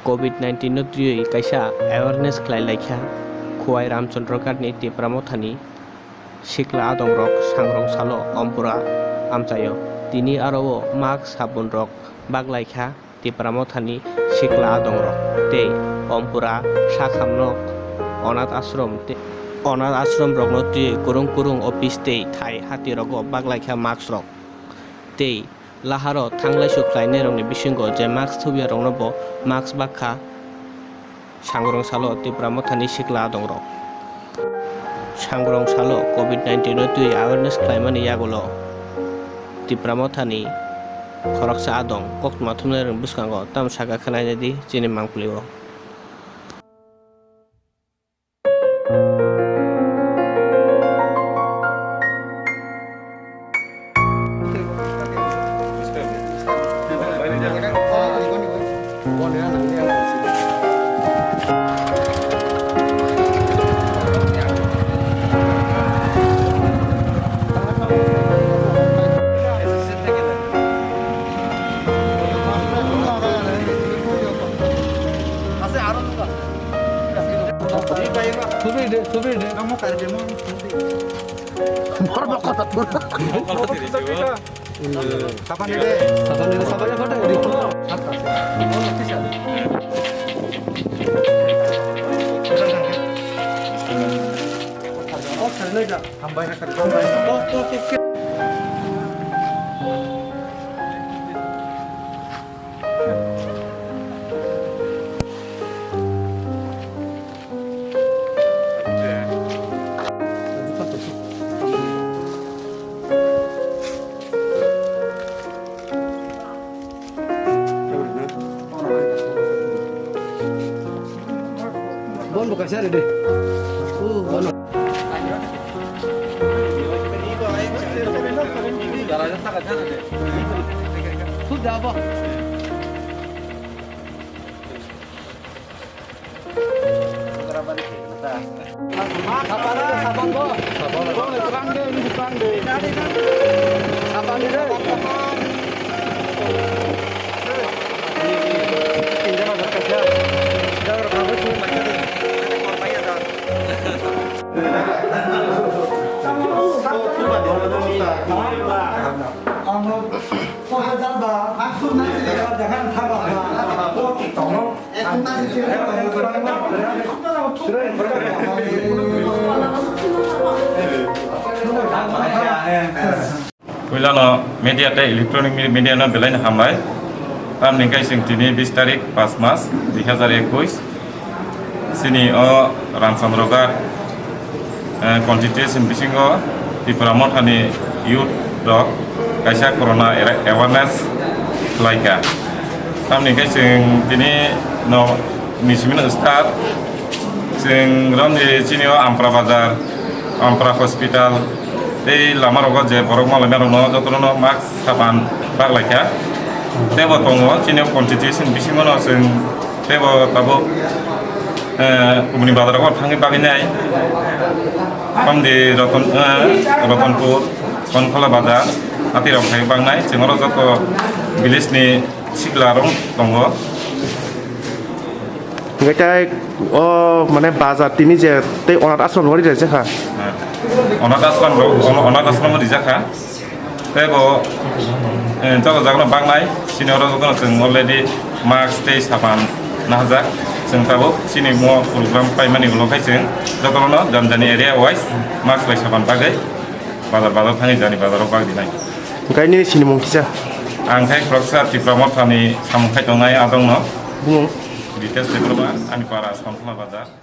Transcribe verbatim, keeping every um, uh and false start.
Covid nineteen no twiwi kaisa awareness khlai laikha Khowai Ramchandra Ghat ni Tipra Mothani sikla adongrok Sangrong Salo Ompura amchaio. Tini aro o mask sabun rok bak laikha Tipra Mothani sikla adongrok tei Ompura sakhamno Onath Ashram tei Onath Ashram rokno twiwi kwrwng kwrwng office tei thai hati rogo bak laikha mask rok tei Laharo thanglaisu khlainairokni bisingo je mask thubiyarokno bo mask bakha Sangrong Salo Tipra Mothani sikla adongrok. Sangrong Salo Covid nineteen no twi awareness khlaimani yagulo Tipra Mothani khoroksa adong koktwma thumnairokni bwskango tamo saka khwnainai di chini mangpili o. Bon, buka siya, dede. Uh, bon. Puilano media tei electronic me-, media no belai no hambai. Tamni hwnkhe chwng tini bis tarik, pas mas, dui hazar ekush. Chini o Ramchandra Ghat, eh, constituency bisingo Tipra Mothani youth rok kaisa corona era-, awareness khlaikha. Tamni hwnkhe chwng tini no ni simi no start. Chwng romni chini o Ampra Bazar, Ampra Hospital, tei lama rogo je borok malaina rokno jotono mask sapan baklaikha. Tebo tongo chini o constituency bisingo no chwng tebo tabuk, eh, kumni bazar rogo thangwi bagwi nai. Tamni Roton, eh, Rotonpur, Sonkhola Bazar, ati rok thangwi bangnai. Chwng oro joto village ni sikla rok tongo. Hingke tai o mane bazar tini je tei onath ashram nori rejak ha. Onath ashram ro-, on-, onath ashram rijak ha. Tei bo, eh, joto jaga no baknai, sini oro joto no chwng already mask tei sapan nahajak. Chwng tabuk sini mo program paimani ulo khai chwng joto no jani jani area wise mask bai sapan bagwi bazar bazar thangwi jani bazar o bak dinai. Hingke nini sinimung kisa? Ang khai khoroksa Tipra Mothani samung khai tongnai adong no. Bumung? Ritesh Debbarma, ani para Sonkhola Bazar.